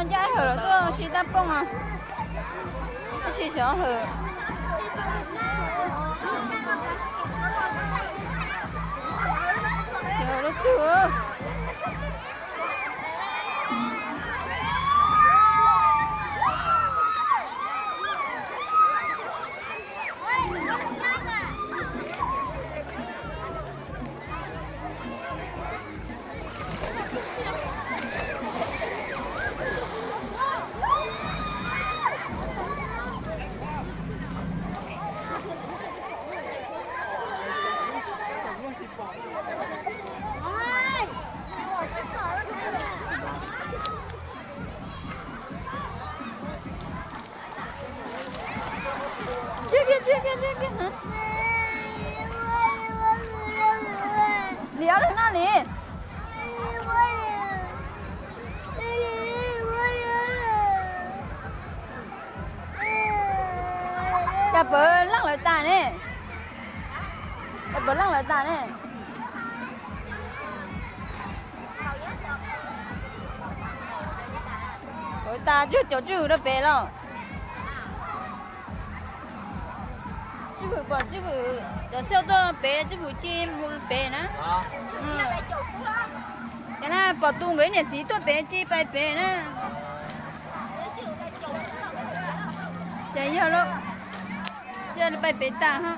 Ncaj hawm los tuaj si tab pooj os. Tab sis xyov hawm. Xyov lub twg. Ntsia kiag, ntsia kiag, ntsia kiag. Liam, noj li. Cas pawv leej lawv tas ne? Cas pawv leej lawv tas ne? Pawv tas, tswj caum tswj hwm rau pem los. Tswj hwm pom tswj hwm cov xauj tuaj pem, tswj hwm cia mus pem na. Ces na pom tus nkawd ib niam txiv tuaj pem cia pais pem na. Ces yog lawm, cia pais pem tas ho.